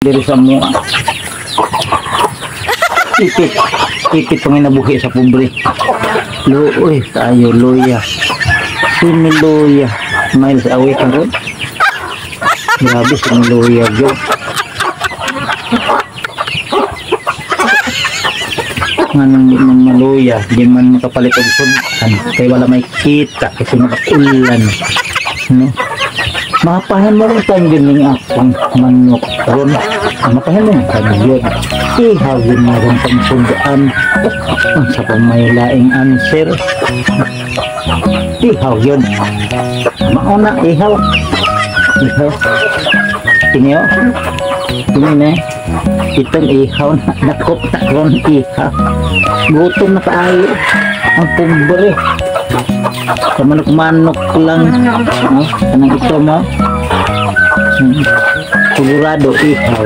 Diri sa mo. Ipit. Ipit panginabuhi sa pobre. Luoy tayo, luya. Similuya. Miles away ka ron. Grabe, similuya, Jo. Nganong di man maluya, di man makapalit og sudan kay wala may kita kasi makakulan, no? Mapahimungtan gyud ning akong manok ron, mapahimungtan gyud, ihaw gyud na ron pang sudan. Unsa pa may laing answer? Ihaw gyud mauna, ihaw, ihaw. Tinyo kini na itong ihaw na dakop na ron, ihaw. Gutom na kaayo ang pobre sa manok-manok lang, no? Kanang ito mo, sigurado ihaw.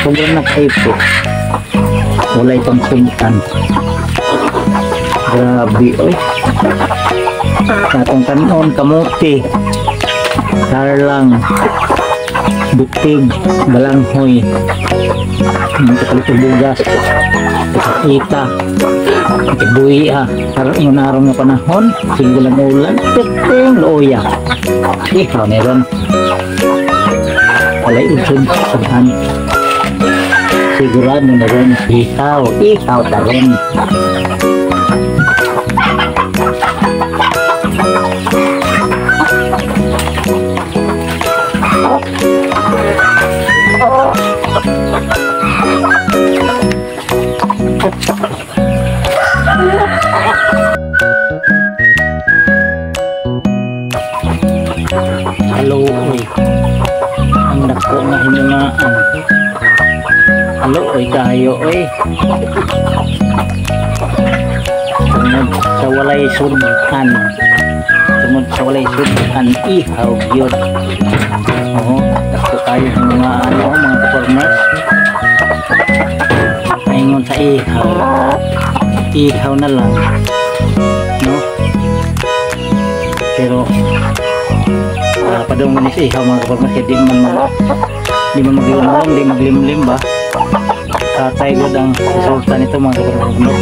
Sobrang nakaipot, wala itong sudan. Grabe oy. Katong kanon, kamuti, tarlang, butig, balanghoy, kapalit og bugas, ita, buhi ah, karon nga araw nga panahon, sige lang ulan, piting luya. Ihaw meron. Walay usod sudan. Sigurado na ron, ihaw, ihaw taron. Aloy, ang dako nga himungaan. Aloy kayo oy. Tungod sa walay sudan, tungod sa walay sudan, ihaw gyud. Oo, dako kayo himungaan, oh, mga ka-farmers. Ingon sa ihaw, ihaw na lang, no? Pero padung man sa ihaw, mga ka-farmers, kaya di man maglumlum, di maglimlim ba? Katay gud ang resulta nito, mga ka-farmers.